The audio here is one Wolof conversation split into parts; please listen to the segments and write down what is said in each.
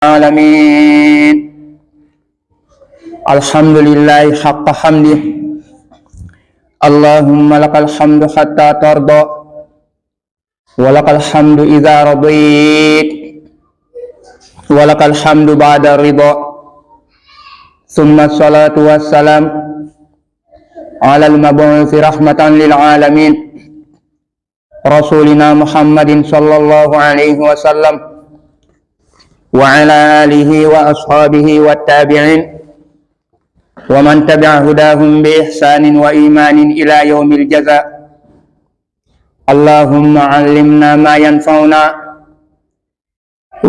العالمين الحمد لله حق حمده اللهم لك الحمد حتى ترضى ولك الحمد إذا رضيت ولك الحمد بعد الرضا ثم الصلاة والسلام على المبعوث رحمة للعالمين رسولنا محمد صلى الله عليه وسلم وعلى آله وأصحابه والتابعين ومن تبع هداهم بإحسان وإيمان إلى يوم الجزاء اللهم علمنا ما ينفعنا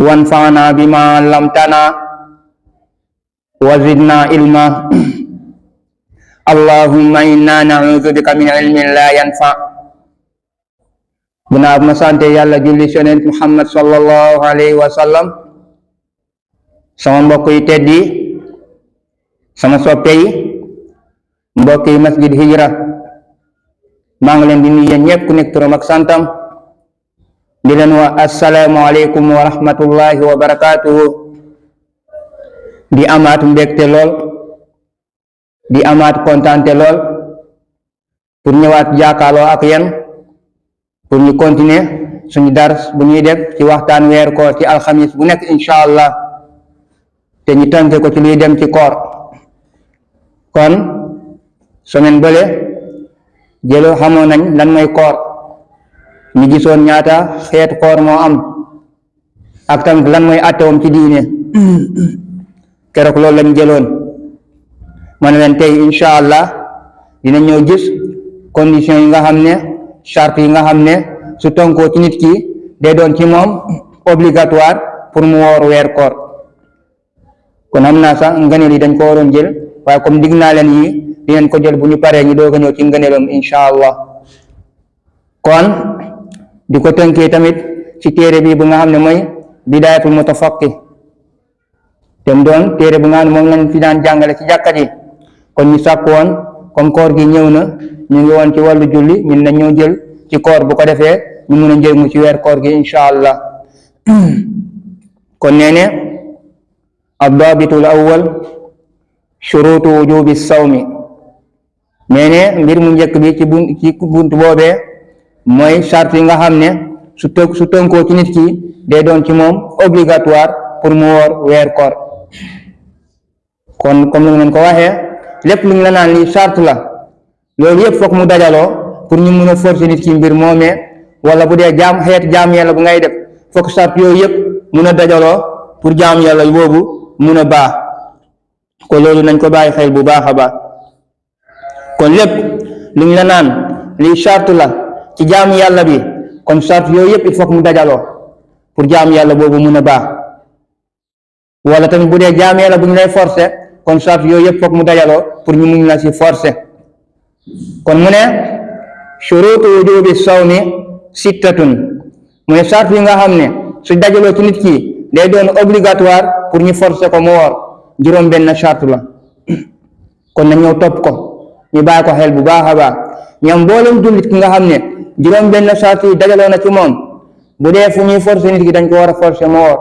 وانفعنا بما علمتنا وزدنا علما اللهم إنا نعوذ بك من علم لا ينفع ginnaaw ma sante yàlla julli ci Yonent Muhammad sallallahu alayhi wa sallam sama mbokk yi tedd yi sama soppe yi mbokk yi masjid hijra maa ngi leen di nuyu yéen ñëpp ku nekk turam ak santam di leen wax assalaamu aleykum wa rahmatullahi wa barakatuhu di amaat mbégte lool di amaat kontaante lool pour ñëwaat jàkkaarloo ak yéen pour ñu continuer suñu dars bu ñuy def ci waxtaan weer koor ci alxamis bu nekk incha allah te ñu tënke ko ci luy dem ci koor kon semaine bële jëloo xamoon nañ lan mooy koor ñu gisoon ñaata xeet koor moo am ak tamit lan mooy attewam ci diine keroog loolu lañ jëloon ma ne leen tey incha allah dina ñëw gis condition yi nga xam ne charte yi nga xam ne su tënkoo ci nit ki day doon ci moom obligatoire pour mu woor weer koor kon xam naa sax ngëneel yi dañ ko waroon jël waaye comme dig naa leen yi dinañ ko jël bu ñu paree ñu doog a ñëw ci ngëneelam incha allah kon di ko tënkee tamit ci téere bi bu nga xam ne mooy bidaayatul mutafaqqih te mu doon téere bu nga xam ne moom lañ fi daan jàngale ci jàkka ji kon ñu sàkk woon comme koor gi ñëw na ñu ngi woon ci wàllu julli ñun dañ ñoo jël ci koor bu ko defee ñu mun a njëriñu ci weer koor gi incha allah kon nee ne ad-daabitul awwal shuruutu wujubi sawmi nee ne mbir mu njëkk bi ci bunt boobee mooy charte yi nga xam ne su tënkoo ci nit ki day doon ci moom obligatoire pour mu woor weer koor kon comme ni ngeen ko waxee lépp lu ñu la naan lii charte la loolu yëpp foog mu dajaloo pour ñu mun a forcer nit ki mbir moomee wala bu dee xeet jaam yàlla bu ngay def foog charte yooyu yëpp mun a dajaloo pour jaam yàlla boobu mun a baax ko loolu nañ ko bàyyi xel bu baax a baax kon lépp lu ñu la naan lii charte la ci jaam yàlla bi kon charte yooyu yëpp il faut mu dajaloo pour jaam yàlla boobu mun a baax wala tamit bu dee jaam yàlla bu ñu lay forcer kon charte yooyu yëpp foog mu dajaloo pour ñu mun la si forcer kon mu ne shuruutu wujubi sawmi sittatun mu ne charte yi nga xam ne su dajaloo ci nit ki day doon obligatoire pour ñu forcer ko mu woor juróom benn charte la kon na ñëw topp ko ñu bàyyi ko xel bu baax a baax ñoom mboolem jullit ki nga xam ne juróom benn charte yi dajaloo na ci moom bu dee fu ñuy forcer nit ki dañ ko war a forcer mu woor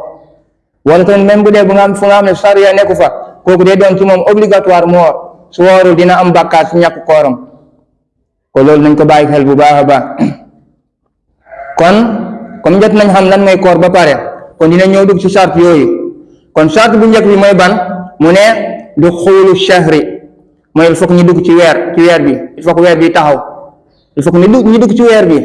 wala tamit même bu dee bu nga xam fu nga xam ne sariya nekku fa kooku day doon ci moom obligatoire mu woor su woorul dina am bàkkaar ci ñàkk kooram ko loolu nañ ko bàyyi xel bu baax a baax kon comme jot nañ xam lan mooy koor ba pare kon dina ñëw dugg ci charte yooyu kon charte bu njëkk bi mooy ban mu ne duxulu shahri mooy il faut que ñu dugg ci weer bi il faut que weer bi taxaw il faut que ñu dugg ci weer bi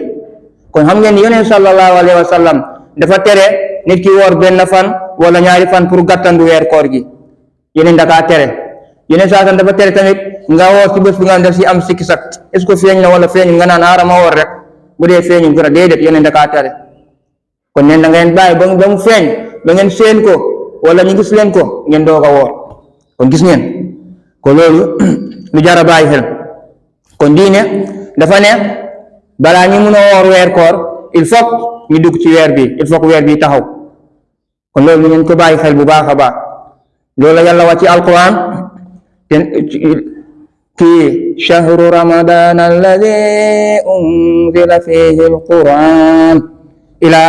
kon xam ngeen ni yonent sallallahu alayhi wa sallam dafa tere nit ki woor benn fan wala ñaari fan pour gàttandu weer koor gi yeneen dakaa tere yeneen saa dafa tere tamit nga woor ci bés bi nga def si am sikki sak est-ce que feeñ na wala feeñu nga naan aara ma woor rek bu dee feeñu gën a déedéet yeneen dakaa tere kon neen da ngeen bàyyi ba mu feeñ ba ngeen seen ko wala ñu gis leen ko ngeen doog a woor kon gis ngeen ko loolu lu jar a bàyyi xel kon diine dafa ne balaa ñu mun a woor weer koor il faut ñu dugg ci weer bi il faut que weer bi taxaw kon loolu ngeen ko bàyyi xel bu baax a baax loolu la yàlla wax ci alquran في شهر رمضان الذي أنزل فيه القرآن إلى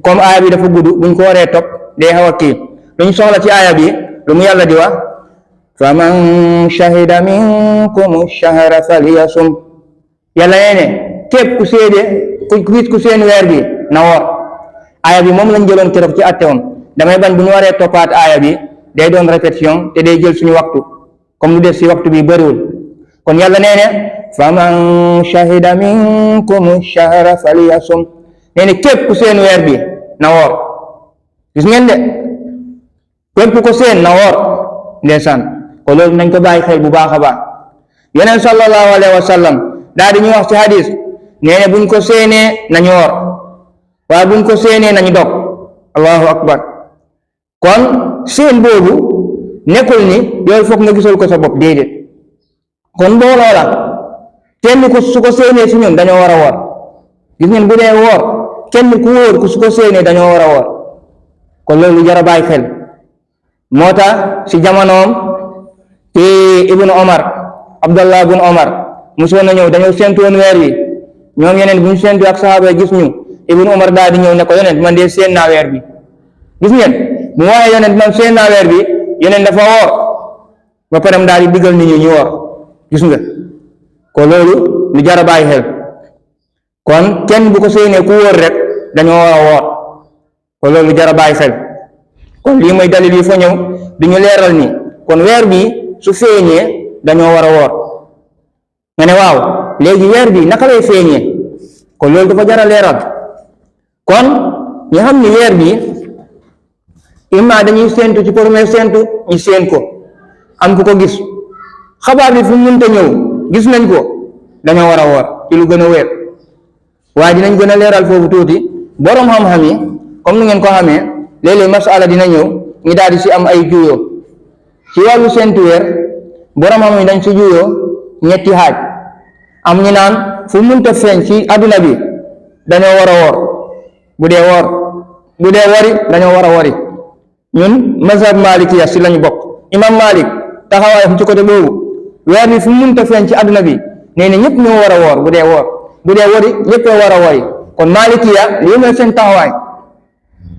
comme aaya bi dafa gudd buñ ko waree topp day xaw a kii lu ñu soxla ci aaya bi lu mu yàlla di wax faman shahida minkum shahra falyasum yàlla nee ne képp ku séede ku seen weer bi na woor aaya bi moom lañ jëloon keroog ci atte woon damay bañ bu ñu waree toppaat aaya bi day doon répétition te day jël suñu waxtu comme lu des si waxtu bi bëriwul kon yàlla nee ne faman shahida minkum shahra falyasum nee ne képp ku seen weer bi na woor gis ngeen de képp ko seen na woor ndeysaan ko loolu nañ ko bàyyi xel bu baax a baax yeneen sallallahu alayhi wa sallam daal di ñu wax ci hadis nee ne buñ ko séenee nañu woor waaye buñ ko séenee nañu dog allahu akbar kon seen boobu nekkul ni yow foog nga gisal ko sa bopp déedéet kon mbooloo la kenn ku su ko séenee si ñun dañoo war a woor gis ngeen bu dee woor kenn ku wóor ku su ko séenee dañoo war a woor kon loolu jar a bàyyi xel moo tax si jamonoom te ibnu omar abdallah ibnu omar mosoon na ñëw dañoo séentu woon weer wi ñoom yeneen bu ñu séentu ak saxaaba gis ñu ibnu omar daal di ñëw ne ko yeneen man de seen naa weer bi gis ngeen bu waxee yeneen man seen naa weer bi yeneen dafa woor ba pare daal di digal nit ñi ñu woor gis nga ko loolu lu jar a bàyyi xel kon kenn bu ko séenee ku wóor rek dañoo war a woor ko loolu lu jar a bàyyi xel kon lii mooy dalil yi fa ñëw di ñu leeral ni kon weer bi su feeñee dañoo war a woor nga ne waaw léegi weer bi naka lay feeñee kon loolu dafa jar a leeral kon ñu xam ni weer bi imma dañuy séentu ci premier séentu ñu séen ko am ku ko gis xabaar bi fu mu mënta ñëw gis nañ ko dañoo war a woor ci lu gën a wér waaye dinañ gën a leeral foofu tuuti borom xam-xam yi comme nu ngeen ko xamee léeg-léeg masala dina ñëw ñu daal di si am ay juyoo ci wàllu séentu weer borom xam yi dañ si juyoo ñetti xaaj am ñu naan fu mu mënta feeñ ci adduna bi dañoo war a woor bu dee wori dañoo war a wori ñun mazhab malikiya si lañu bokk imam malik taxawaayam ci côté boobu weer bi fu mu mënta feeñ ci adduna bi nee na ñëpp ñoo war a woor bu dee wori ñëpp war a wori kon malikiya lii mooy seen taxawaay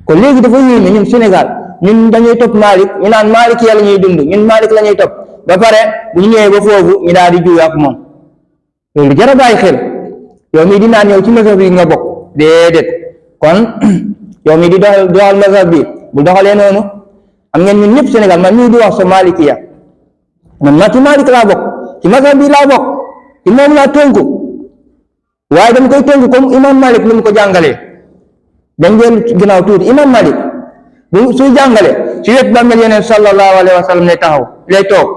kon léegi dafa yéeme ñun Sénégal ñun dañuy topp malik ñu naan malikiya la ñuy dund ñun malik la ñuy topp ba pare bu ñu ñëwee ba foofu ñu daal di juy ak moom loolu jar a bàyyi xel yow mii di naan yow ci mazhab bi nga bokk déedéet kon yow mii di doxal mazhab bi bu doxalee noonu am ngeen ñun ñëpp Sénégal man mii di wax sa malikiya man ma ci malik laa bokk ci mazhab bi laa bokk ci moom laa tënku waaye dama koy tënku comme imam malik lu mu ko jàngalee dañ ngeen ginnaaw tuuti imam malik bu suy jàngale ci wet bàmmeel yeneen sallallahu alayhi wa sallam lay taxaw lay toog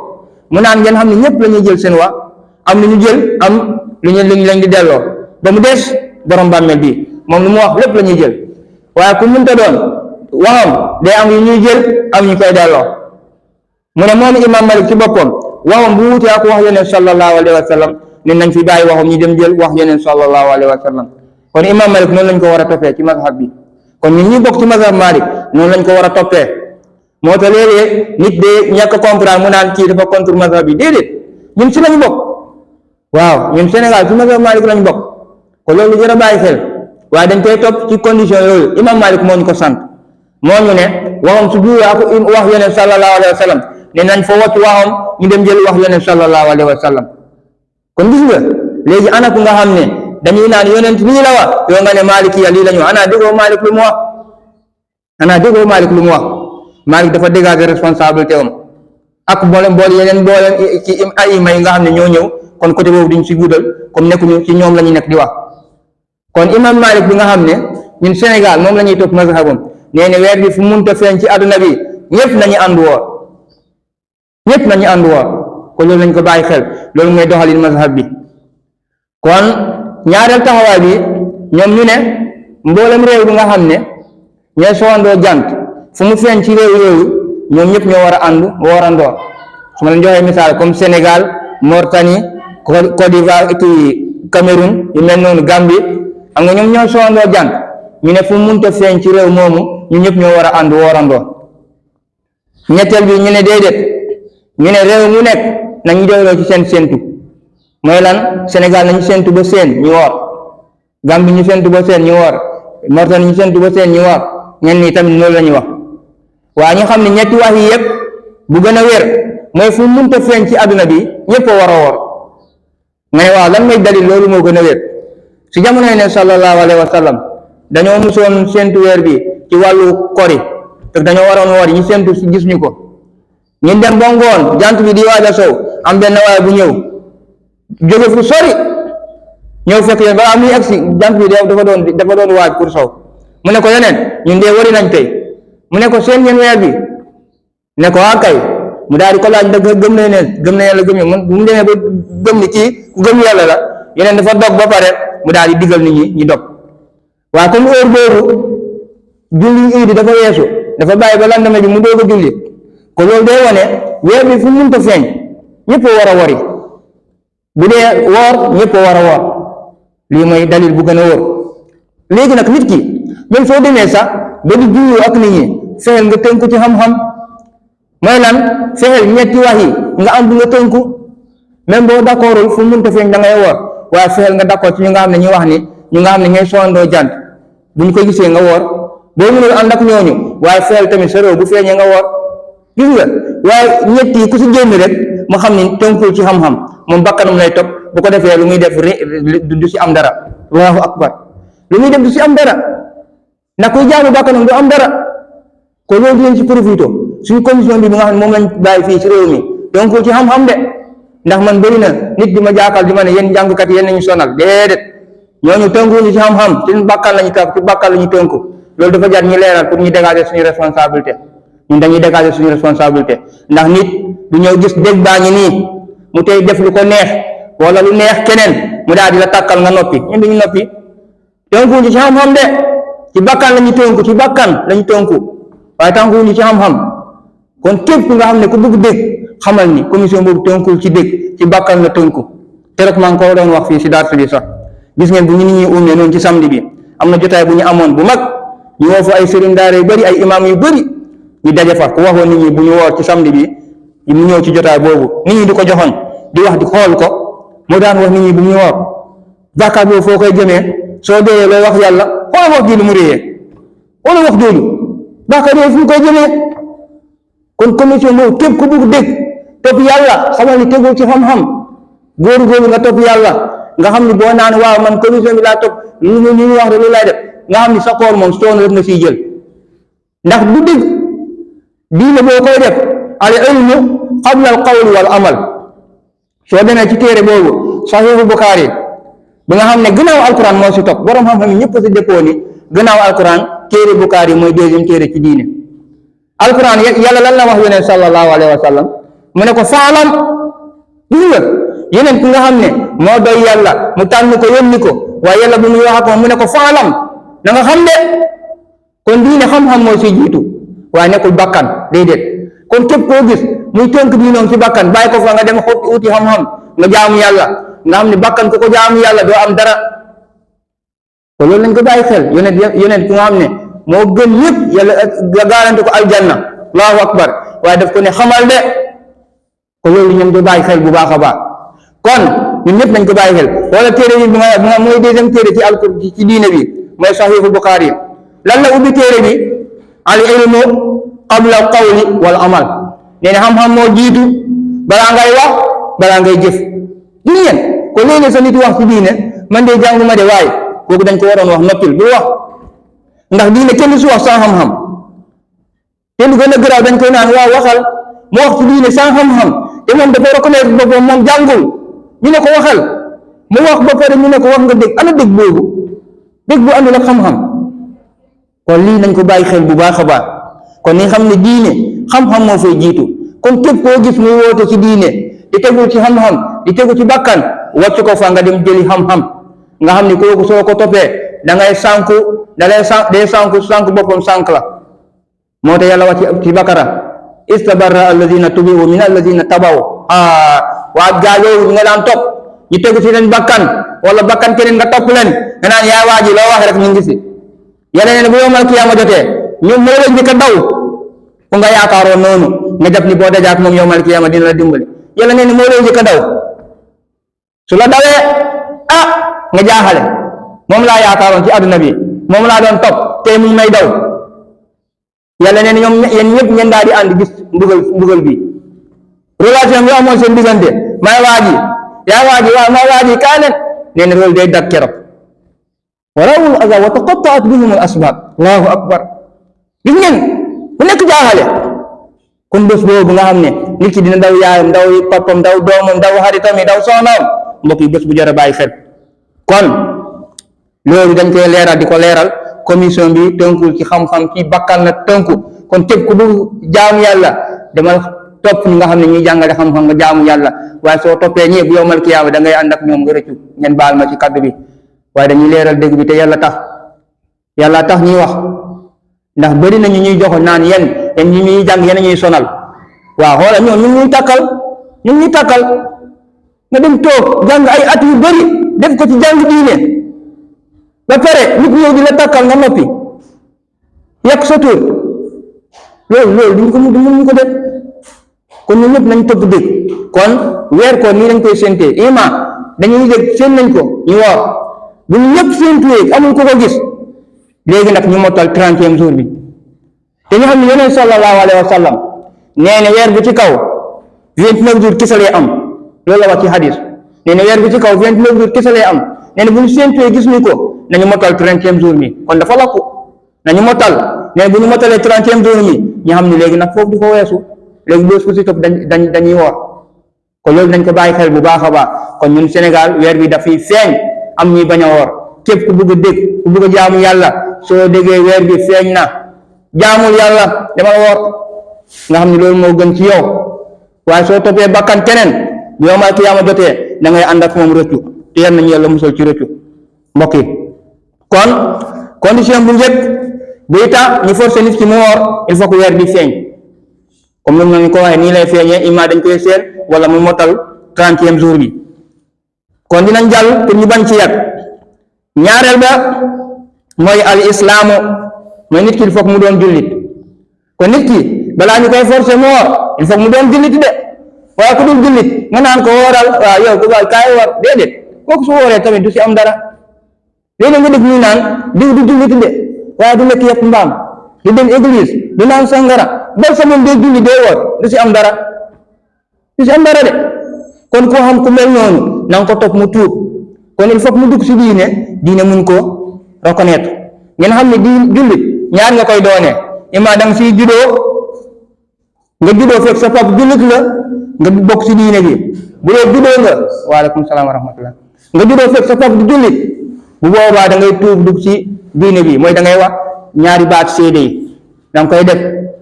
mu naan ngeen xam ne ñëpp la ñuy jël seen wax am lu ñu jël am lu ñu leen di delloo ba mu des borom bàmmeel bi moom lu mu wax lépp la ñuy jël waaye ku mënta doon waxam day am yu ñuy jël am ñu koy delloo mu ne moom imam malik ci boppam waxam bu wuutee ak wax yeneen sallallahu alayhi wa sallam ne nañ fi bàyyi waxam ñu dem jël wax yeneen sallallahu alayhi wa sallam kon imam malik noonu lañ ko war a toppee ci mazhab bi kon ñun ñi bokk ci mazhab malik noonu lañ ko war a toppee moo tax léeg-léeg nit de ñàkk a comprendre mu naan kii dafa contre mazhab bi déedéet ñun si lañu bokk waaw ñun Sénégal ci mazhab malik lañu bokk ko loolu jar a bàyyi xel waaye dañ koy topp ci condition yooyu imam malik moo ñu ko sant moo ñu ne waxam su juuyee ak wax yeneen sallallahu alayhi wa sallam ne nañ fa wàcc waxam ñu dem jël wax yeneen sallallahu alayhi wa sallam kon gis nga léegi ana ku nga xam ne dañuy naan yonent lii la wax yow nga ne malikiya lii la ñu wax ana déggoo malik lu mu wax malik dafa dégager responsabilité am ak boole yeneen ci ay ima yi nga xam ne ñoo ñëw kon côté boobu duñ si guddal comme nekkuñu ci ñoom la ñu nekk di wax kon imam malik bi nga xam ne ñun Sénégal moom la ñuy topp mazhabam nee ne weer bi fu munta feeñ ci àdduna bi ñëpp nañu ànd woor kon loolu lañ ko bàyyi xel loolu mooy doxalin mazhab bi kon ñaareel taxawaay bi ñoom ñu ne mboolem réew bi nga xam ne ñooy sowandoo jant fu mu feeñ ci réew ñoom ñëpp ñoo war a ànd woorandoo su ma leen joxee misaal comme Sénégal Mauritanie Côte d'Ivoire Cameroun yu mel noonu Gambie am nga ñoom ñoo sowandoo jant ñu ne fu mu munta feeñ ci réew moomu ñu ñëpp ñoo war a ànd woorandoo ñetteel bi ñu ne déedéet ñu ne réew mu nekk nañu doyloo ci seen séentu mooy lan Sénégal nañu séentu ba seen ñu woor Gambie ñu séentu ba seen ñu woor Mauritanie ñu séentu ba seen ñu woor ñenn ñi tamit loolu la ñuy wax waa ñu xam ne ñetti wax yi yëpp bu gën a wér mooy fu munta feeñ ci àdduna bi ñëpp a war a woor nga ne waaw lan mooy dalil loolu moo gën a wér si jamonoy ne sallallahu alayhi wa sallam dañoo musoon séntu weer bi ci wàllu kori te dañoo waroon woor ñu séntu si gis ñu ko ñu dem ba ngoon jant bi di waaj a sow am benn waaye bu ñëw jóge fu sori ñëw fekk yéen balaa muy agsi jant bi dafa doon waaj pour sow mu ne ko yeneen ñun dee wari nañ tey mu ne ko seen ngeen weer bi ne ko waa kay mu daal di ko laaj ndax gëm na yàlla gëm man bu mu demee ba gëm ni kii ku gëm yàlla la yeneen dafa dog ba pare mu daal di digal nit ñi ñu dog waaye comme heure boobu julli iidi dafa weesu dafa bàyyi ba lendemain bi mu doog a julli ko loolu day wane weer bi fu mënta feeñ ñëpp war a wori bu dee woor ñëpp war a woor lii mooy dalil bu gën a wóor léegi nag nit ki même soo demee sax ba di julli ak nit ñi fexeel nga tënku ci xam-xam mooy lan fexeel ñetti wax yi nga am bu nga tënku même boo d'accordul fu mënta feeñ da ngay woor waaye fexeel nga d'accord ci ñu nga xam ne ñu wax ni ñu nga xam ne ñooy soondoo jant bu ñu ko gisee nga woor boo mënul ànd ak ñooñu waaye fexeel tamit sa réew bu feeñee nga woor gis nga waaye ñett yi ku si génn rek mu xam ni tënkul ci xam-xam moom bakkanam lay topp bu ko defee lu muy def du si am dara allahu akbar lu muy def du si am dara ndax kuy jaamu bakkanam du am dara ko loolu dinañ ci profité suñu commission bi nga xam ne moom lañ bàyyi fii ci réew mi tënkul ci xam-xam de ndax man bëri na nit di ma jaakal di ma ne yéen jàngkat yéen nañu sonal déedéet ñooñu tënkuñu ci xam-xam seen bakkan lañu topp ci bakkan lañu tënku loolu dafa jar ñu leeral pour ñu dégager suñu responsabilité ñun dañuy dégager suñu responsabilité ndax nit du ñëw gis dégg baa ngi nii mu tey def lu ko neex wala lu neex keneen mu daal di la tàkkal nga noppi ñun duñu noppi tënkuñu ci xam-xam de ci bakkan lañu tënku ci bakkan lañu tënku waaye tënkuñu ci xam-xam kon képp nga xam ne ku bëgg dégg xamal ni commission boobu tënkul ci dégg ci bakkan la tënku te rek maa ngi ko doon wax fii si daara bi sax gis ngeen bu ñu nit ñi ummee noonu ci samedi bi am na jotaay bu ñu amoon bu mag ñu woo fa ay sëriñ daara yu bëri ay imam yu bëri ñu daje fa ku waxoon nit ñi bu ñu woor ci samedi bi mu ñëw ci jotaay boobu nit ñi di ko joxoon di wax di xool ko moo daan wax nit ñi bu ñu woor bàkkaar boobu foo koy jëmee soo dee looy wax yàlla xoolal wax ji lu mu réyee wala wax jooju bàkkaar boobu fu ñu koy jëmee kon commission boobu képp ku bugg dégg topp yàlla xamal ni tegul ci xam-xam góor-góorlu nga topp yàlla nga xam ni boo naan waaw man commission bi laa topp lu ñu wax rek lu lay def nga xam ni sa koor moom coono rek nga siy jël ndax du dégg diine boo koy def al ilmu qabla al qawli wal amal soo demee ci téere boobu saxiixu Buxaari bi nga xam ne gannaaw alquran moo si topp borom xam-xam yi ñëpp si dëppoo ni gannaaw alquran téere Buxaari mooy deuxième téere ci diine alquran yàlla lan la wax yeneen sallallahu alayhi wa sallam mu ne ko faalam gis nga yeneen ki nga xam ne moo doy yàlla mu tànn ko yónni ko waaye yàlla bu muy wax ak moom mu ne ko faalam na nga xam de kon diine xam-xam mooy si jiitu waaye nekkul bakkan déedéet kon képp koo gis muy tënk diinoom ci bakkan bàyyi ko fa nga dem xotti uti xam-xam nga jaamu yàlla nga xam ne bakkan ku ko jaamu yàlla doo am dara ko loolu lañ ko bàyyi xel yonent ki nga xam ne moo gën ñëpp yàlla garanti ko aljanna allahu akbar waaye daf ko ne xamal de ko loolu ñoom do bàyyi xel bu baax a baax kon ñun ñëpp nañ ko bàyyi xel wala téere bi nga mooy deuxième téere ci alquran ci diine bi mooy saxiixu Buxaari lan la ubbi téere bi al ilmu qabla qawli wal amal nee na xam-xam moo jiitu balaa ngay wax balaa ngay jëf gis ngeen ko léegi sa nit wax ci diine man de jànguma de waaye kooku dañ ko waroon wax noppil bu wax ndax diine kenn du si wax sans xam-xam te lu gën a garaaw dañ koy naan waaw waxal mu wax ci diine sans xam-xam te moom dafa reconnaître boppam moom jàngul ñu ne ko waxal mu wax ba pare ñu ne ko wax nga dégg ana dégg boobu dégg bu àndul ak xam-xam kon lii nañ ko bàyyi xel bu baax a baax kon ni xam ne diine xam-xam moo fay jiitu kon képp koo gis muy woote ci diine di tegu ci xam-xam di tegu ci bakkan wàcc ko fa nga dem jëli xam-xam nga xam ne kooku soo ko toppee da ngay sànku day sànku boppam sànk la moo tax yàlla wax ci bakara istabarra alladina tubiu min alladina tabaw waa gaajoowu nga daan topp ñu tegu ci leen bakkan wala bakkan keneen nga topp leen nga naan yaa waa ji loo wax rek ñu ngi si yàlla nee na bu yomal kiyaama jotee ñoom moo la njëkk a daw ku nga yaakaaroon noonu nga jàpp ni boo dajaak moom yomal kiyaama dina la dimbali yàlla nee na moo lay njëkk a daw su la dawee nga jaaxale moom laa yaakaaroon ci àdduna bi moom laa doon topp tey mu may daw yàlla nee na ñoom yéen ñëpp ngeen daal di ànd gis mbugal bi relation bi amoon seen diggante may waaji yaa waaji waaw may waaji kaay leen nee na loolu day dag keroog wa rawul azab wa taqattaat bihum al asbab allahu akbar gis ngeen ku nekk jaaxale kon bés boobu nga xam ne nit ki dina daw yaayam daw papam daw doomam daw xaritam daw soxnaam mbokk yi bés bu jar a bàyyi xel kon loolu dañ koy leeral di ko leeral commission bi tënkul ci xam-xam ci bakkan la tënku kon képp ku bëgg jaamu yàlla demal topp ñi nga xam ne ñuy jàngale xam-xam nga jaamu yàlla waaye soo toppee ñi bu yowmal kiyaama da ngay ànd ak ñoom nga rëccu ngeen baal ma ci kaddu bi waaye dañuy leeral dëgg bi te yàlla tax ñuy wax ndax bëri na ñu ñuy jox naan yéen ñi ñuy jàng yéen ñuy sonal waaw xoolal ñoom ñu ñuy takkal nga dem toog jàng ay at yu bëri def ko ci jàng diine ba pare nit ñëw di la takkal nga noppi yàq sa tur loolu duñ ko def kon ñun ñëpp nañ topp dégg kon weer ko nii lañ koy séentee iman dañuy dégg seen nañ ko ñu woor bu ñu ñëpp séentuwee amul ko gis léegi nag ñu mottal 30e jour bi te ñu xam ne yeneen sallallahu alayhi wa sallam nee na weer bu ci kaw 29 jours kese lay am loolu la wax ci hadis nee na weer bu ci kaw 29 jours kese lay am nee na bu ñu séentuwee gis ñu ko nañu mottal 30e jour mi kon dafa lakku nañu mottal nee na bu ñu mottalee 30e jour mi ñu xam ne léegi nag foofu du ko weesu léegi bés bu si topp dañuy woor kon loolu dañ ko bàyyi xel bu baax a baax kon ñun Sénégal weer bi dafay feeñ am ñuy bañ a woor képp ku bëgg a dégg ku bëgg a jaamu yàlla soo déggee weer bi feeñ na jaamul yàlla demal woor nga xam ne loolu moo gën ci yow waaye soo toppee bakkan keneen bu yawmal qiyaama jotee da ngay ànd ak moom rëccu te yal nañu yàlla musal ci rëccu mbokk yi kon condition bu njëkk buy tax ñu forcé nit ki mu woor il faut que weer bi feeñ comme ñoom ñu ko waxee nii lay feeñee ima dañ koy seet wala mu motal 30e jour bi kon dinañ jàll pour ñu bañ ci yàgg ñaareel ba mooy al islaamu mooy nit ki il faut que mu doon jullit kon nit ki balaa ñu koy forcé mu woor il faut que mu doon jullit de waaye ku dul jullit nga naan ko wooral waaw yow ku baal kaay woor déedéet kooku su wooree tamit du si am dara léegi nga dégg ñu naan diw du jullit de waaye du lekk yëpp mbaam du dem église du naan sangara bal sa moom day julli day woor du si am dara de kon koo xam ku mel noonu na nga ko topp mu tuub kon il faut que mu dugg si diine muñ ko reconnaître ngeen xam ne jullit ñaar nga koy doone ima da nga siy juddoo fekk sa pap jullit la nga bokk si diine bi bu dee juddoo nga waaleykum salaam wa rahmatullah nga juddoo fekk sa pap du jullit bu boobaa da ngay tuub dugg si diine bi mooy da ngay wax ñaari baat seede yi da nga koy def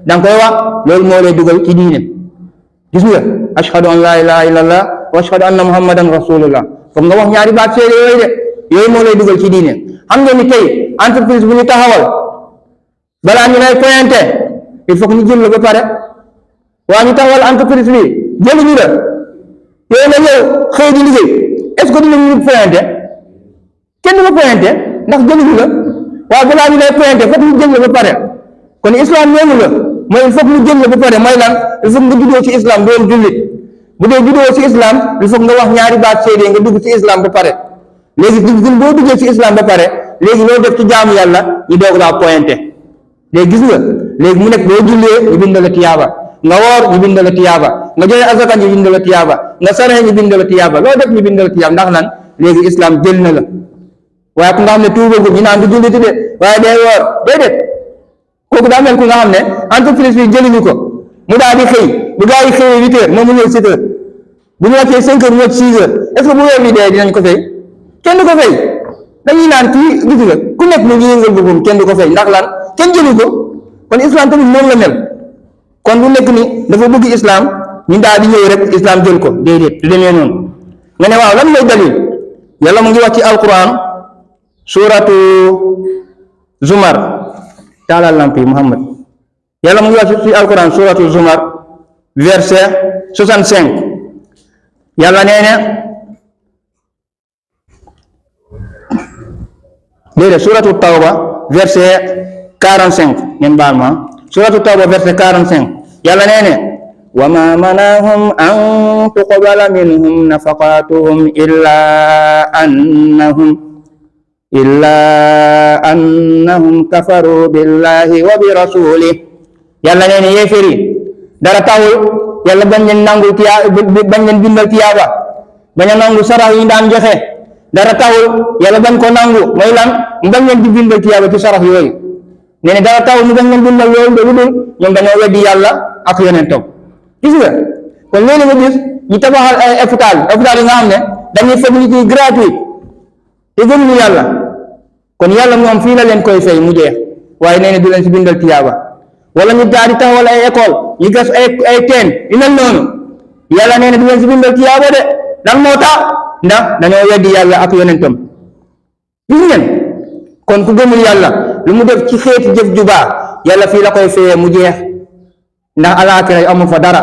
da nga koy wax loolu moo lay dugal ci diine gis nga ashhadu an la ilaha illallah wa ashhadu anna muhammadan rasulullah comme nga wax ñaari baat seede yooyu moo lay dugal ci diine xam nga ni tey entreprise bu ñu taxawal balaa ñu lay pointé il faut que ñu jël la ba pare waa ñu taxawal entreprise bi jëluñu la yow nga ñëw xëy di liggéey est ce que dinañu pointé kenn du la pointé ndax jëluñu la waaye balaa ñu lay pointé foog ñu jël la ba pare kon islam noonu la mooy il faut que ñu jël la ba pare mooy lan il faut que nga juddoo ci islam doon jullit bu dee juddoo ci islam il faut que nga wax ñaari baat seede nga dugg ci islam ba pare léegi boo duggee ci islam ba pare léegi loo def ci jaamu yàlla ñu doog laa pointé léegi gis nga léegi mu nekk boo jullee ñu bind la tiyaaba nga woor ñu bind la tiyaaba nga joxe azaka ñu bind la tiyaaba nga saraxe ñu bind la tiyaaba loo def ñu bind la tiyaaba ndax lan léegi islam jël na la waaye ku nga xam ne tuubagul ñu naan du julliti de waaye day woor déedéet kooku daa mel ku nga xam ne entreprise bi jëluñu ko mu daal di xëy bu gaa yi xëyee 8 heures moom mu ñëw 7 heures bu ñu wàccee 5 heures mu wàcc 6 heures est ce que bu weer bi dee dinañ ko fay kenn du ko fay dañuy naan kii gis nga ku nekk mu ngi yëngal boppam kenn du ko fay ndax lan kenn jëlu ko kon islam tamit noonu la mel kon bu nekk ni dafa bëgg islam ñu daal di ñëw rek islam jël ko déedéet du demee noonu nga ne waaw lan mooy dalil yàlla mu ngi wax ci alquran suratu zumar taalal lamp yi Muhammad yàlla mu ngi wax ci alquran suratu zumar verset 65 yàlla nee na déedéet suratu tawba verset 45 ngeen baal ma suratu tawba verset 45 yàlla nee na wa ma manahum an tuqbala minhum nafaqatuhum illa annahum kafaru billahi wa bi rasulih yàlla nee na yéeféer yi dara tawul yàlla bañ leen nangu bañ leen bindal tiyaaba bañ a nangu sarax yi daan joxe dara tawul yàlla bañ ko nangu mooy lan mu bañ leen di bindal tiyaaba ci sarax yooyu nee na dara tawul mu bañ leen bindal yooyu lu dul ñoom dañoo weddi yàlla ak yonentam gis nga kon léegi nga gis ñu tabaxal ay hôpital yi nga xam ne dañuy faj nit yi gratuit te gëmuñu yàlla kon yàlla moom fii la leen koy fay mu jeex waaye nee na du leen si bindal tiyaaba wala ñu daal di taxawal ay école ñu gas ay teen yu mel noonu yàlla nee na du leen si bindal tiyaaba de lan moo tax ndax dañoo weddi yàlla ak yonentam gis ngeen kon ku gëmul yàlla lu mu def ci xeeti jëf ju baax yàlla fii la koy fayee mu jeex ndax alaaxira amul fa dara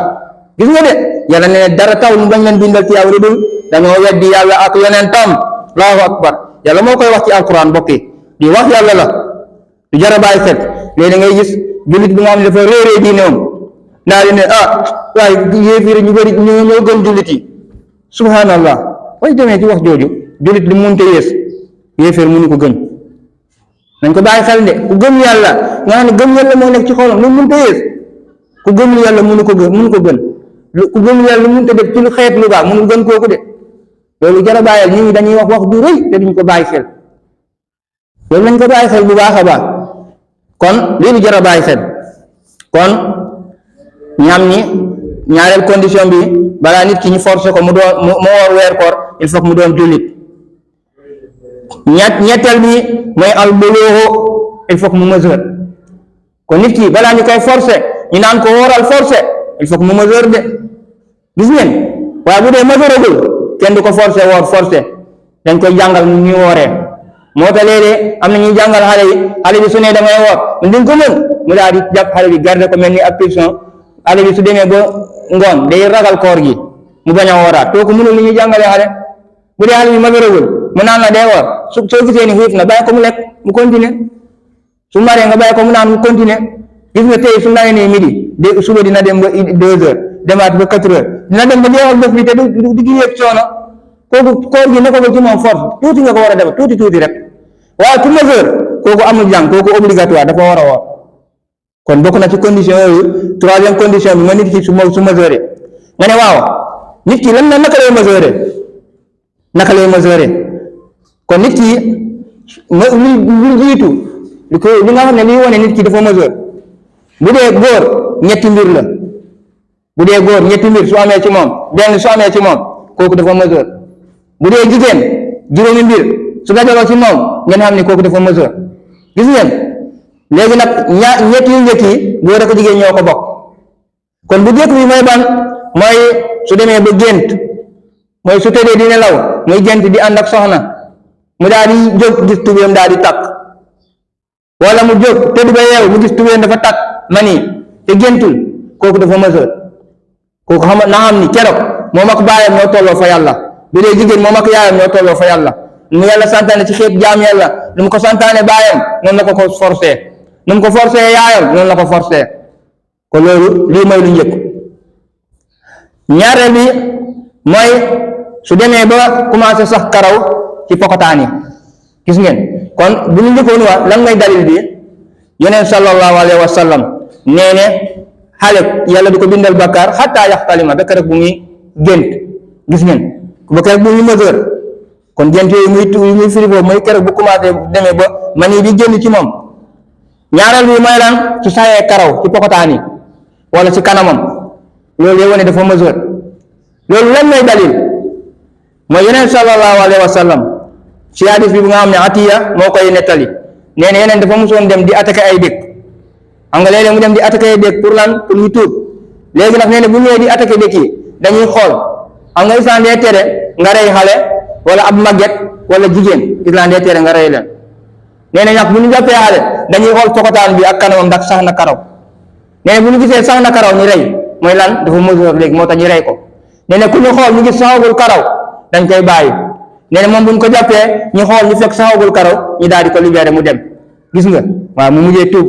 gis nga de yàlla nee na dara taw mu bañ leen bindal tiyaaba lu dul dañoo weddi yàlla ak yonentam allahu akbar yàlla moo koy wax ci alquran mbokk yi di wax yàlla la du jar a bàyyi xel léegi ngay gis jullit bi nga xam ne dafa réeree diineem naa di ne waaye yéefir ñu bëri ñoo gën jullit yi subhanallah way demee ci wax jooju jullit li munte yées yéefir mënu ko gën nañ ko bàyyi xel de ku gëm yàlla nga xam ne gëm yàlla moo nekk ci xolam lu munte yées ku gëmul yàlla mënu ko gën ku gëmul yàlla lu munte def ci lu xeet lu baax mënu gën kooku de loolu jar a bàyyil nit ñi dañuy wax du rëy te duñ ko bàyyi xel loolu nañ ko bàyyi xel bu baax a baax kon lii lu jar a bàyyi xel kon ñam ñi ñaareel condition bi balaa nit ki ñu forcé ko mu woor weer koor il faut mu doon jullit ñetteel bi mooy al buluuxu il faut mu mesure kon nit ki balaa ñu koy forcé ñu naan ko wooral forcé il faut mu mesure de gis ngeen waaye bu dee mesureagul kenn du ko forcé woor forcé dañ koy jàngal mu ñuy wooree moo tax léeg-léeg am na ñuy jàngal xale bi su ne damay woor duñ ko mën mu daal di jàpp xale bi garder ko mel ni ab prison xale bi su demee ba ngoon day ragal koor gi mu bañ a wooraat kooku mënul li ñuy jàngalee xale bu dee xale bi magaragul mu naan la day woor soo gisee ni xiif na bàyyi ko mu lekk mu continuer su maree nga bàyyi ko mu naan mu continuer gis nga tey su nawee nii midi suba dina dem ba 2 heures demaat ba 4 heures dina dem ba jeexal bés bi te du gi yëg coono kooku koor gi nekk ko ci moom force tuuti nga ko war a def tuuti rek waaye ku mesure kooku amul jàng kooku obligatoire dafa war a woor kon bokk na ci condition yooyu troisième condition bi ma nit ki su mesuré nga ne waaw nit ki lan naka lay mesuré kon nit ki lu jiitu li nga xam ne liy wane nit ki dafa mesure bu dee góor ñetti mbir la bu dee góor ñetti mbir su amee ci moom benn su amee ci moom kooku dafa mesure bu dee jigéen juróomi mbir su dajaloo ci moom ngeen xam ne kooku dafa mesure gis ngeen léegi nag ñett yu njëkk yi góor ak jigéen ñoo ko bokk kon bu njëkk bi mooy ban mooy su demee ba gént mooy su tëddee di nelaw muy gént di ànd ak soxna mu daal di jóg gis tubéem daal di takk wala mu jóg tëdd ba yeew mu gis tubéem dafa takk mani te géntul kooku dafa mesure kooku na xam ni keroog moom ak baayam ñoo tolloo fa yàlla bu dee jigéen moom ak yaayam ñoo tolloo fa yàlla mu yàlla santaane ci xeet jaam yàlla lu mu ko santaane baayam noonu la ko forcé nu mu ko forcé yaayam noonu la ko forcé ko loolu lii mooy lu njëkk ñaareel bi mooy su demee ba commencé sax karaw ci pokotaan yi gis ngeen kon bu ñu njëkkoon wax lan ngay dalil bi yeneen sallallahu alayhi wa sallam nee ne xale yàlla du ko bindal bakkaar xataa yaxtalima ba keroog bu muy gént gis ngeen ba keroog bu muy mesure kon gént yooyu muy firi boobu mooy keroog bu commencé demee ba mani bi génn ci moom ñaareel bi mooy lan su saxee karaw ci pokotaan yi wala ci kanamam loolu yow wane dafa mesure loolu lan mooy dalil mooy yeneen sallallahu alayhi wa sallam ci hadis bi bu nga xam ne Atiya moo koy nettali nee na yeneen dafa musoon dem di attaquer ay dëkk xam nga léeg-léeg mu dem di attaquer ay dëkk pour lan pour ñu tuub léegi nag nee na bu ñëwee di attaquer dëkk yi dañuy xool xam nga islam dee tere nga rey xale wala ab màgget wala jigéen islam dee tere nga rey leen nee na nag bu ñu jàppee xale dañuy xool pokotaan bi ak kanamam ndax sax na karaw nee na bu ñu gisee sax na karaw ñu rey mooy lan dafa mesure léegi moo tax ñu rey ko nee na ku ñu xool ñu gis saxagul karaw dañ koy bàyyi nee na moom bu ñu ko jàppee ñu xool ñu fekk saxagul karaw ñu daal di ko libéré mu dem gis nga waaw mu mujjee tuub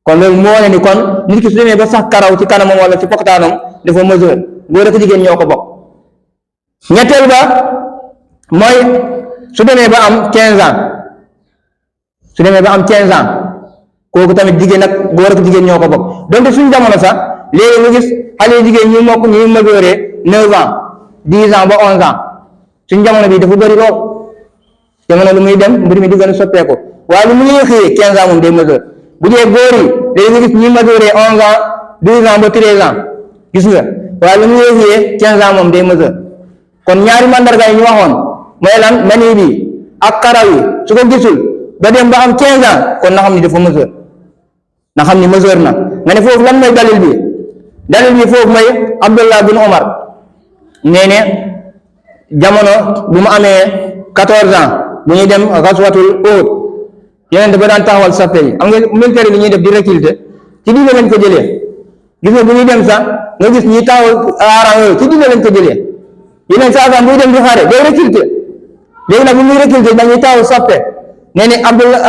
kon loolu moo wane ni kon nit ki su demee ba sax karaw ci kanamam wala ci pokotaanam dafa mesure góor ak jigéen ñoo ko bokk ñetteel ba mooy su demee ba am 15 ans su demee ba am 15 ans kooku tamit jigéen ak góor ak jigéen ñoo ko bokk donte suñu jamono sax léegi nga gis xale jigéen ñi mokk ñuy majeure 9 ans 10 ans ba 11 ans suñu jamono bi dafa bëri lool jamono lu muy dem mbir mi di gën a soppeeku waaye lu muy xëyee 15 ans moom day majeur bu dee góor yi léegi nga gis ñi majeure 11 ans 12 ans ba 13 ans gis nga waaye lu muy xëyee 15 ans moom day majeur kon ñaari mandarga yi ñu waxoon mooy lan mani bi ak karaw yi su ko gisul ba dem ba am 15 ans kon na xam ni dafa majeur na xam ni majeur na nga ne foofu lan mooy dalil bi foofu mooy Abdullah bin Omar nee ne jamono bu mu amee 14 ans bu ñuy dem gaswatul Uhud yeneen dafa daan taxawal sappe yi am nga militaire li ñuy def di recruter ci diine lañ ko jëlee gis nga bu ñuy dem sax nga gis ñi taxawal aaraan yooyu ci diine lañ ko jëlee yeneen saa sax buy dem di xare day recruter léegi nag bu muy recruter dañuy taxaw sappe nee ne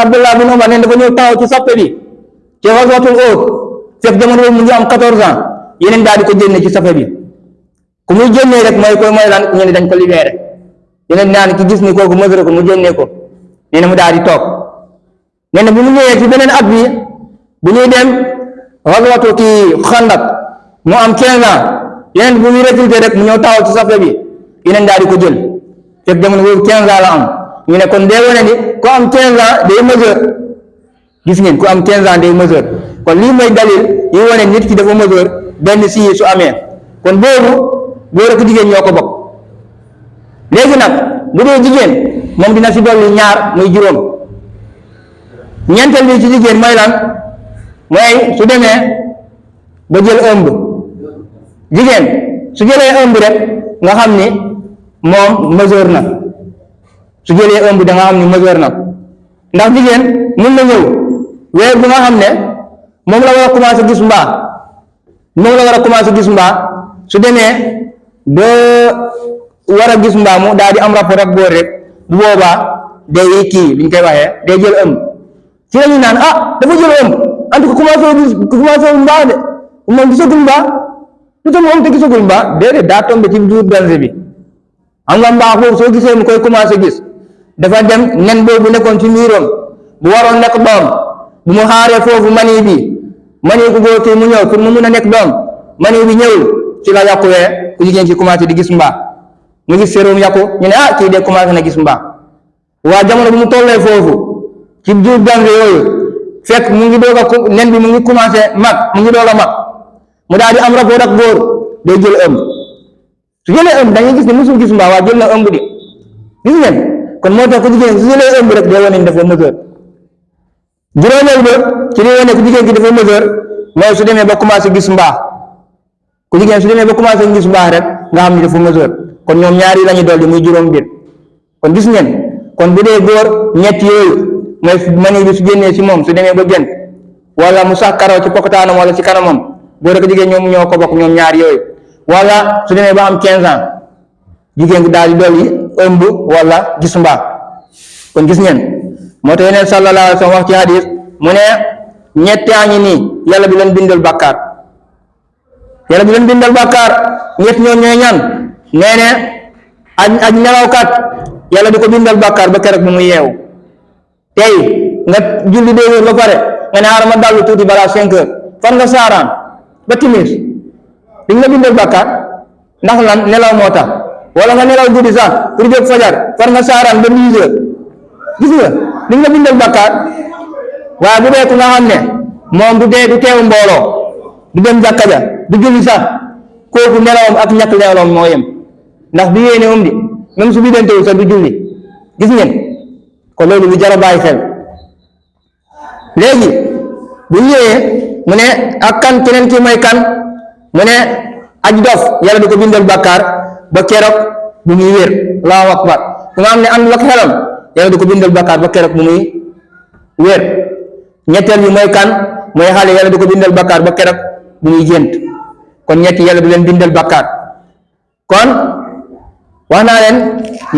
Abdullah bin Omar nee dafa ñëw taxaw ci sappe bi ci gaswatul Uhud fekk jamono boobu mu ngi am 14 ans yeneen daal di ko génne ci sappe bi ku muy génnee rek mooy lan ñu ne dañ ko libéré yeneen naan ki gis ni kooku mesure ko mu génnee ko nee na mu daal di toog nee na bu mu ñëwee ci beneen at bi bu ñuy dem xaswatu kii Xandak mu am 15 ans yeneen bu muy recruté rek mu ñëw taxaw ci sappe bi yeneen daal di ko jël fekk jamono boobu 15 ans la am ñu ne kon day wane ni ku am 15 ans day mesure gis ngeen ku am 15 ans day mesure kon lii mooy dalil yi wane nit ki dafa mesure benn si su amee kon boobu góor ak jigéen ñoo ko bokk léegi nag bu dee jigéen moom dina si dolli ñaar muy juróom ñeenteel bi ci jigéen mooy lan mooy su demee ba jël ëmb jigéen su jëlee ëmb rek nga xam ni moom mesure na su jëlee ëmb da nga xam ni mesure na ndax jigéen mën na ñëw weer bi nga xam ne moom la war a commencé gis mbaa su demee ba war a gis mbaa mu daal di am rapport ak góor rek bu boobaa day kii li ñu koy waxee day jël ëmb ci la ñu naan dafa jël ëmb en tout cas commencé mbaa de moom gisagul mbaa lu tax moom te gisagul mbaa déedéet daa tombé ci jour danger bi am nga mbaa foofu soo gisee mu koy commencé gis dafa dem nen boobu nekkoon ci miiroom bu waroon nekk doom bu mu xaaree foofu mani ku góor kii mu ñëw pour mu mun a nekk doom mani bi ñëwul ci la yàquwee ku jigéen ci commencé di gis mbaa mu gis sérum yàqu ñu ne kii de commencé na gis mbaa waa jamono bu mu tollee foofu ci jour danger yooyu fekk mu ngi doog a nen bi mu ngi commencé mag mu ngi doog a mag mu daal di am rapport ak góor day jël ëmb su jëlee ëmb dañuy gis ne musul gis mbaa waa jël na ëmb di gis ngeen kon moo tax ku jigéen su jëlee ëmb rek day wane ni dafa mesure juróomeel ba ci li wane ku jigéen ki dafa mesure mooy su demee ba commencé gis mbaa ku jigéen su demee ba commencé gis mbaa rek nga xam ni dafa mesure kon ñoom ñaari lañu dolli muy juróom biir kon gis ngeen kon bu dee góor ñett yooyu mooy mani bi su génnee ci moom su demee ba génn wala mu sax karaw ci pokotaanam wala ci kanamam góor ak jigéen ñoom ñoo ko bokk ñoom ñaar yooyu wala su demee ba am 15 ans jigéen gi daal di dolli ëmb wala gis mbaa kon gis ngeen moo tax yeneen sallallahu alayhi wa sallam wax ci hadis mu ne ñetti añi nii yàlla bi leen bindal bàkkaar ñett ñoo ñooy ñan nee ne aj nelawkat yàlla di ko bindal bàkkaar ba keroog bu muy yeewu tey nga julli 2 heures ba pare nga ne xaaral ma dallu tuuti balaa 5 heures fan nga saaraan ba timis di nga bindal bàkkaar ndax lan nelaw moo tax wala nga nelaw guddi sax pour jóg fajar fan nga saaraan ba 10 heures gis nga di nga bindal bàkkaar waaye bu dee ku nga xam ne moom du teew mbooloo du dem jàkka ja du julli sax kooku nelawam ak ñàkk nelawam moo yem ndax du yéene di même su bidantewul sax du julli gis ngeen ko loolu lu jar a bàyyi xel léegi bu ñëwee mu ne ak kan keneen ki mooy kan mu ne aj dof yàlla di ko bindal bàkkaar ba keroog bu muy wér allahu akbar ku nga xam ne àndul ak xelam yàlla di ko bindal bàkkaar ba keroog bu muy wér ñetteel bi mooy kan mooy xale yàlla di ko bindal bàkkaar ba keroog bu muy gént kon ñetti yàlla du leen bindal bàkkaar kon wax naa leen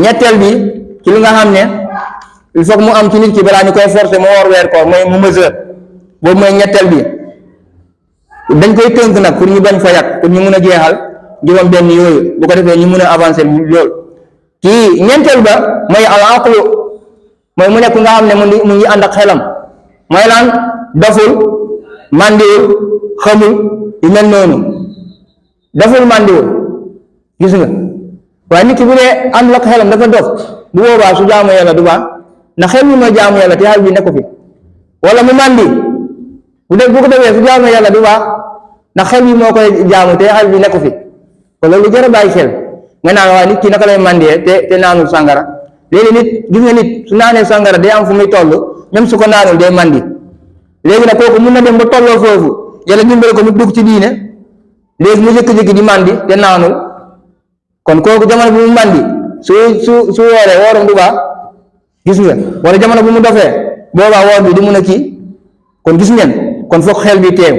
ñetteel bi ci li nga xam ne il faut mu am ci nit ki balaa ñu koy forcer mu war weer koor mooy mu mesure boobu mooy ñetteel bi dañ koy tënk nag pour ñu bañ fa yàq pour ñu mun a jeexal juróom benn yooyu bu ko defee ñu mun a avancer loolu kii ñeenteel ba mooy al aqlu mooy mu nekk nga xam ne mu ngi ànd ak xelam mooy lan doful mandiwul xamul yu mel noonu daful màndiwul gis nga waaye nit ki bu dee àndul ak xelam dafa dof bu boobaa su jaamu yàlla du baax ndax xel mi mooy jaamu yàlla te xel bi nekku fi wala mu màndi bu ko defee su jaamu yàlla du baax ndax xel bi moo koy jaamu te xel bi nekku fi kon loolu jar a bàyyi xel nga naan waaye nit ki naka lay màndee te naanul sàngara léegi nit gis nga nit su naanee sàngara day am fu muy toll même su ko naanul day màndi léegi nag kooku mun na dem ba tolloo foofu yàlla dimbale ko mu dugg ci diine léegi mu jëkki-jëkki di màndi te naanul kon kooku jamono bu mu màndi su wooree wooram du baax gis nga wala jamono bu mu dofee boobaa woor bi du mun a kii kon gis ngeen kon foog xel bi teew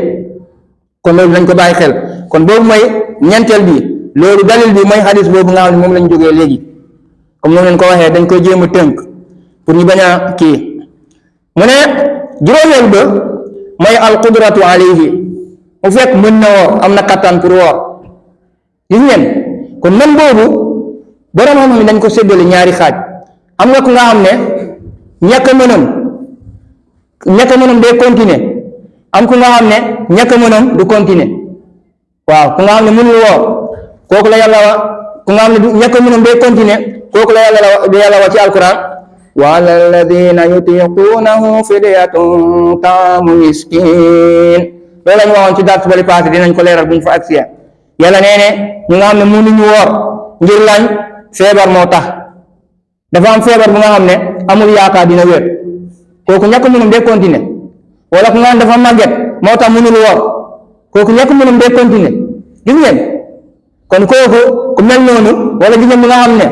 kon loolu lañ ko bàyyi xel kon boobu mooy ñeenteel bi loolu dalil bi mooy xadis boobu nga xam ne moom lañ jógee léegi comme noonu leen ko waxee dañ koy jéem a tënk pour ñu bañ a kii mu ne juróomeel ba mooy alqudratu alayhi mu fekk mën na woor am na kattan pour woor gis ngeen kon mën boobu borom xam ne dañ ko séddale ñaari xaaj am nga ku nga xam ne ñàkk mënam day continuer am ku nga xam ne ñàkk mënam du continuer waaw ku nga xam ne mënul woor kooku la yàlla wax ku nga xam ne ñàkk mënam day continuer kooku la yàlla wax ci alquran wa ala alladina yutiqunahu fidyatun taamu miskin loolu la ñu waxoon ci dars bali passé dinañ ko leeral bu ñu fa agsi yàlla nee ne ñu nga xam ne mënuñu woor ngir lañ feebar moo tax dafa am feebar bu nga xam ne amul yaakaar dina wér kooku ñàkk mënam day continuer wala ku nga xam dafa màgget moo tax mënul woor kooku ñàkk mënam day continuer gis ngeen kon kooku ku mel noonu wala jigéen bi nga xam ne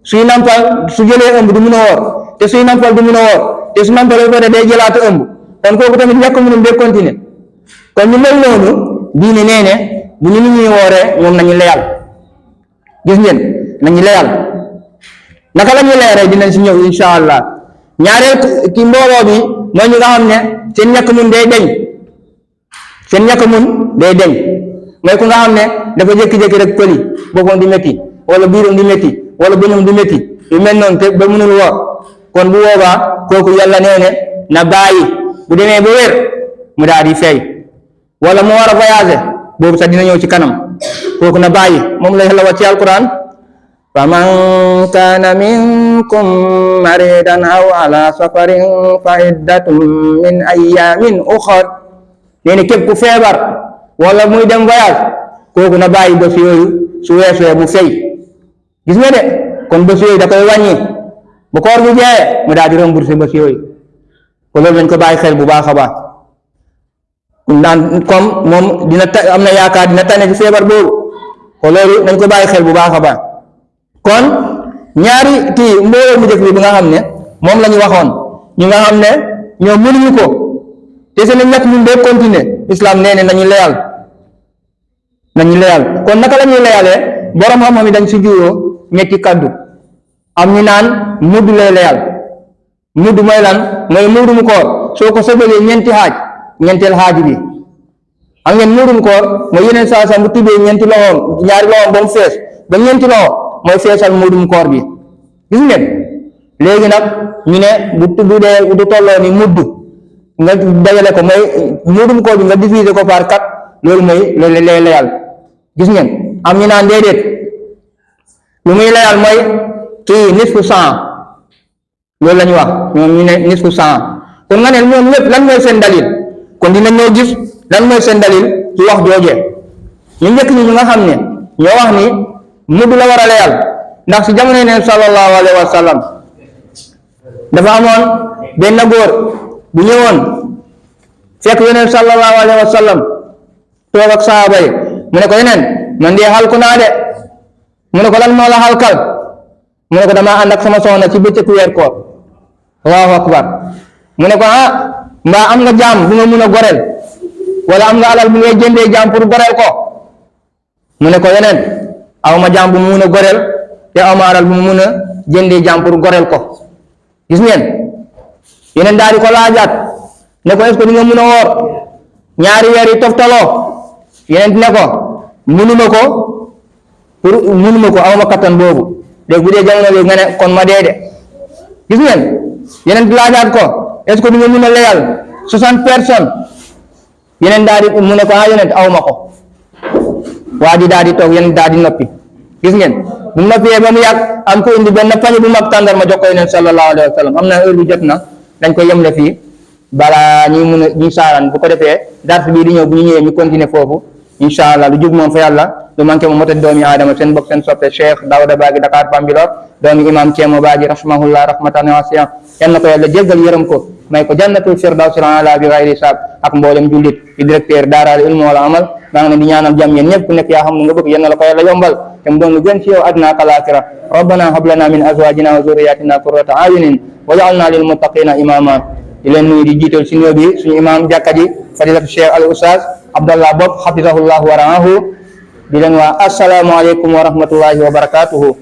suy nampal su jëlee ëmb du mun a woor te suy nampal du mun a woor te su nampal ba pare day jëlaat ëmb kon kooku tamit ñàkk mënam day continuer kon ñu mel noonu diine nee ne bu ñu ñuy wooree ñoom nañu leyal gis ngeen nañu leyal naka la ñuy leeree dinañ si ñëw insha allah ñaareel ki mbooloo bi mooy ñu nga xam ne seen ñàkk mun day deñ mooy ku nga xam ne dafa jékki-jékki rek pëli boppam di métti wala biiram di métti wala bëñam di métti yu mel noonu te ba mënul woor kon bu boobaa kooku yàlla nee ne na bàyyi bu demee ba wér mu daal di fay wala mu war a voyager boobu sax dina ñëw ci kanam kooku na bàyyi moom la yàlla wax ci alquran faman kaana minkum maridan aw ala safarin fa iddatun min ayyamin ukhar nee ne képp ku feebar wala muy dem voyage kooku na bàyyi bés yooyu su weesoo mu fay gis nga de kon bés yooyu da koy wàññi bu koor bi jeexee mu daal di rembourser bés yooyu ko loolu dañ ko bàyyi xel bu baax a baax naan comme moom am na yaakaar dina tane ci feebar boobu ko loolu dañ ko bàyyi xel bu baax a baax kon ñaari kii mbooloo mu jëkk bi nga xam ne moom la ñu waxoon ñu nga xam ne ñoom mënuñu ko te seen ñàkk mun dee continuer islam nee ne nañu leyal kon naka la ñuy leyalee borom xam-xam yi dañ si juróo ñetti kaddu am ñu naan mudd lay leyal mudd mooy lan mooy muudum koor soo ko sobalee ñeenteel xaaj bi am ngeen muudum koor mooy yeneen saa bu tibbee ñaari loxoom ba mu fees ba ñeenti loxo mooy feesal muudum koor bi gis ngeen léegi nag ñu ne bu dee du tolloo ni mudd nga dajale ko mooy muudum koor bi nga diviser ko par 4 loolu mooy loolu lay leyal gis ngeen am ñu naan déedéet lu muy leyal mooy kii nisfu saa loolu la ñu wax ñoom ñu ne nisfu saa kon nga ne ñoom ñëpp lan mooy seen dalil kon dinañ ñoo gis lan mooy seen dalil ci wax jooje ñu njëkk ñi ñu nga xam ne ñoo wax ni mudd la war a leyal ndax si jamono neen sallallahu alayhi wa sallam dafa amoon benn góor bu ñëwoon fekk yeneen sallallahu alayhi wa sallam toog ak saaba yi mu ne ko yeneen man de xalku naa de mu ne ko lan moo la xalkal mu ne ko damaa ànd ak sama soxna ci bëccëgu weer koor allahu akbar mu ne ko mbaa am nga jaam bu nga mun a goreel wala am nga alal bu ngay jëndee jaam pour goreel ko mu ne ko yeneen aw ma jaam bu mu mun a goreel te aw ma alal bu mu mun a jëndee jaam pour goreel ko gis ngeen yeneen daal di ko laajaat ne ko est-ce que di nga mun a woor ñaari weer yi toftaloo yeneen ne ko munuma ko aw ma kattan boobu léegi bu dee jamono bi nga ne kon ma dee de gis ngeen yeneen laajaat ko est-ce que di nga mun a leyal 60 personnes yeneen daal di mu ne ko yonent aw ma ko waa ji daal di toog yeneen daal di noppi gis ngeen bu noppee ba mu yàgg am ko indi benn pañe bu mag tàndar ma jox ko yonent sallallahu alayhi wa sallam am na heure bi jot na dañ ko yemle fii balaa ñuy mun a ñuy saaraan bu ko defee dars bii di ñëw bu ñu ñëwee ñu continuer foofu incha allah lu jub moom fa yàlla lu manqué mu motat doomi aadama seen bokk seen soppe Cheikh Daouda Bagui Dakar Bambilor doomi imam Thiemo Badji rahimahullah rahmatan wasi'a yal na ko yàlla jéggal yërëm ko may ko jannatul firdawsil aala bi ghayri hisaab ak mboolem jullit di directeur daara al ilm wal amal maa ngi leen di ñaanal jàmm yéen ñëpp ku nekk yaa xam ne nga bëgg yal na la ko yàlla yombal te mu doon lu gën ci yow adna ak alaaxira rabbana hab lana min azwajina wa zurriyatina qurrata a'yunin waj'alna lil muttaqina imama di leen nuyu di jiital si nuyoo bi suñu imam jàkka ji fadilatu Cheikh al Oustaz Abdallah Bob hafizahullah wa ra'ahu di leen waa assalaamu aleykum wa rahmatullahi wa barakatuhu